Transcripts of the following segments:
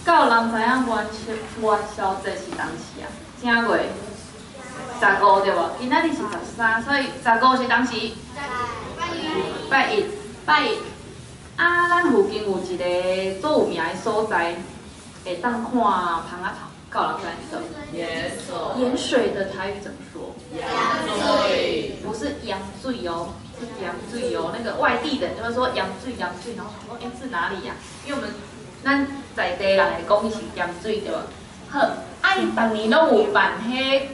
敢有人知影元宵节是当时啊？正月十五对無？今仔日是13，所以十五是當時？拜一，拜一。啊，咱附近有一個足有名的所在，會當看蜂仔頭，敢有人知影？鹽水。鹽水的台語怎麼說？鹽水。不是鹽水哦，是鹽水哦。那個外地人就會說鹽水鹽水，然後想說，欸，是哪裡呀？因為我們咱在地人會講伊是鹽水對無？好，啊伊逐年攏有辦彼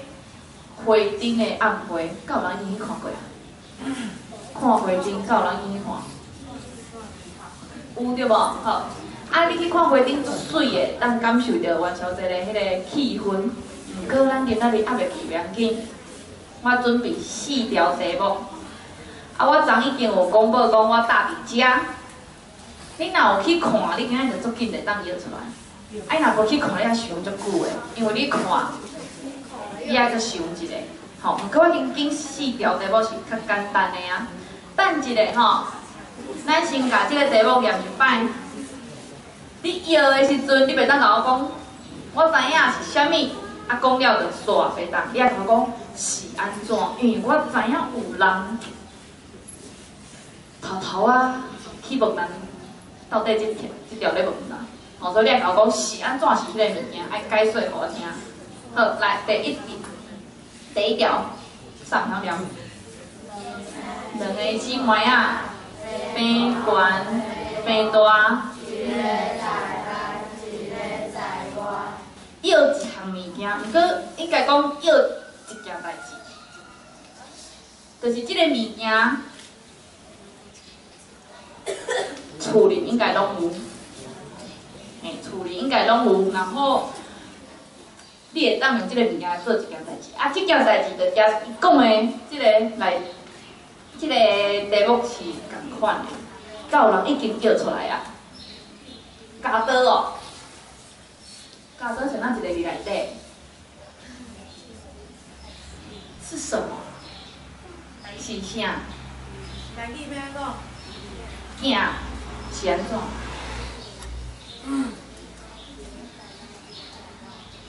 花燈的暗會，敢有人已經去看過啊？看花燈，敢有人已經去看？有對無？好，啊你去看花燈足媠的，當感受著元宵節的彼个氣氛。毋過咱今仔日猶未去，袂要緊。我準備四條題目，啊，我昨已經有公布講我搭佇遮。你若有去看，你今仔就足緊會當搖出來。啊，你若無去看，你愛想足久的，因為你看，你愛閣想一下。吼，毋過我已經揀四條題目是較簡單的啊。等一下吼，咱先共這个題目念一擺。你搖的時陣，你袂當共我講，我知影是啥物，啊講了就煞，袂當。你愛共我講是按怎？因為我知影有人偷偷啊去問人到底這條咧問啦。吼，所以你愛共我講是按怎是彼個物件，愛解說予我聽。好，來第一第一條，上條條。兩个姊妹仔，平懸平大。搖一項物件，毋過應該講搖一件代誌，就是這个物件，厝裡應該攏有，嘿，厝裡應該攏有，然後你會當用這個物件來做一件代誌，啊，這件代誌就加伊講的這個來，這個題目是仝款的，敢有人已經叫出來啊？鉸刀哦。鉸刀是哪一个字內底？是什麼？是啥？台語欲按怎講？鏡是按怎？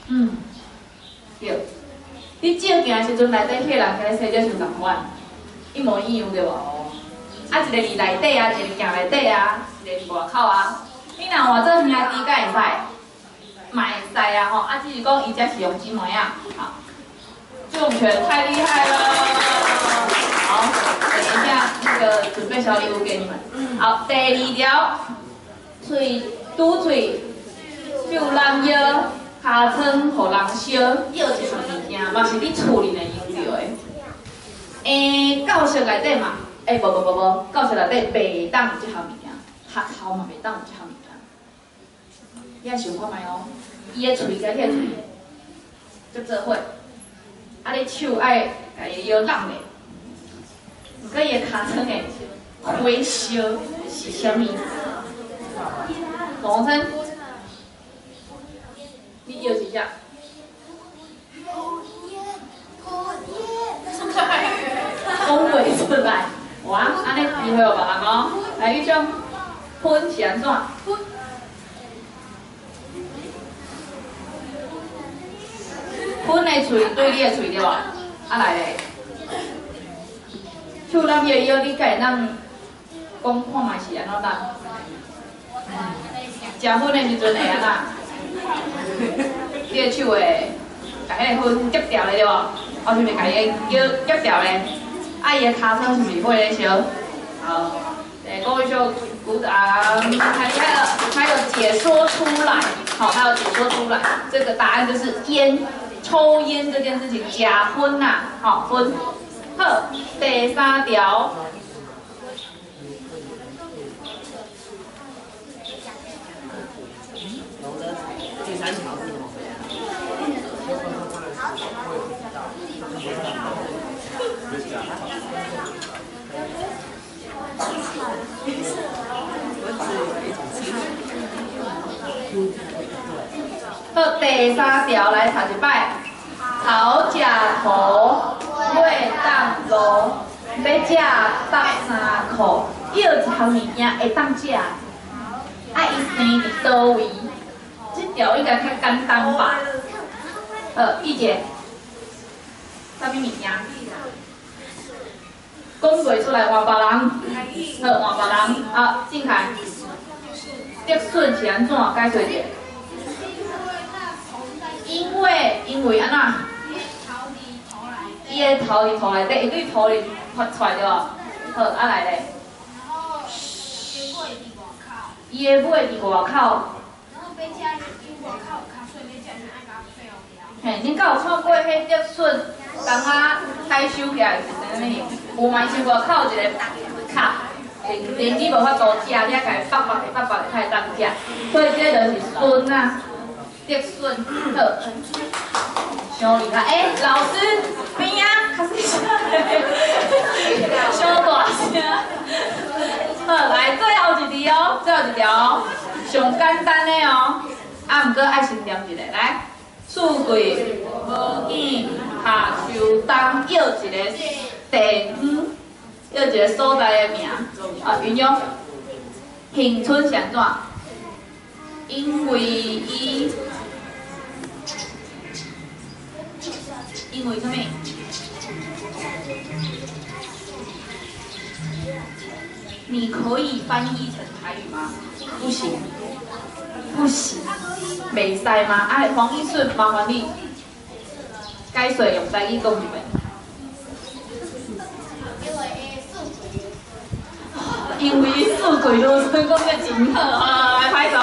嗯，對。你照鏡的時陣，內底彼個人共你洗這是仝款，一模一樣對無？啊，一個佇內底啊，一個鏡內底啊，一個佇外口啊。你若換做兄弟，敢會使？嘛會使啊吼，啊只是講伊遮是用姊妹仔，好，正確，太厲害了。好，等一下那個準備小禮物給你們。好，第二條，喙拄喙，手攬腰，尻川予人燒，藥一項物件，嘛是你厝裡面用著的。欸，教室內底嘛，欸，無無無無，教室內底袂當有這項物件，學校嘛袂當有這項物件。你愛想看覓哦，伊的喙共你的喙接做伙，啊，你手愛共伊腰攬咧，毋過伊的尻川會火燒是啥物？王琛，你搖一下。講袂出來，哇，按呢機會予別人哦。來，你將噴是按怎？噴的喙對你的喙對無？啊來咧，手攬伊的腰，你敢會當講看覓是按怎攬？食薰的時陣會按怎？你的手會共彼个薰夾掉咧對無？哦，是毋是共伊的腰夾掉咧？啊，伊的尻川是毋是火咧燒？好，對，各位就鼓掌，太厲害了，他有解說出來，好，他有解說出來，這個答案就是煙。抽煙這件事情，食薰呐，好薰。好，第三條。第三條是什麼？好，第三條來讀一擺。草食頭，尾當路，欲食搭衫褲，藥一項物件會當食，啊，伊生佇佗位？這條條應該較簡單吧？易姐，啥物物件？講袂出來換別人，好換別人。啊，靖凱，竹筍是按怎？解釋者。因為按怎？伊的頭佇土內底，伊對土裡發出來對無？好，啊來咧。伊的尾佇外口。嘿，恁敢有看過彼竹筍當仔採收起來是啥物？有嘛？伊是外口一個殼，連你無法度食，你愛共伊剝剝剝剝才會當食。所以這就是筍啊，竹筍好。傷厲害！欸，老師邊仔較細聲，傷大聲。好，來最後一題哦，最後一條哦，上簡單的哦，啊，毋過愛先念一下來。四季無見下秋冬，臆一個地方，臆一個所在的名。啊，雲勇，恆春是按怎？因為伊，因為啥物？你可以翻譯成台語嗎？不行，不行，袂使嗎？啊，黃義順，麻煩你解說用台語講一遍。因為四季如春，講得真好啊！來拍手。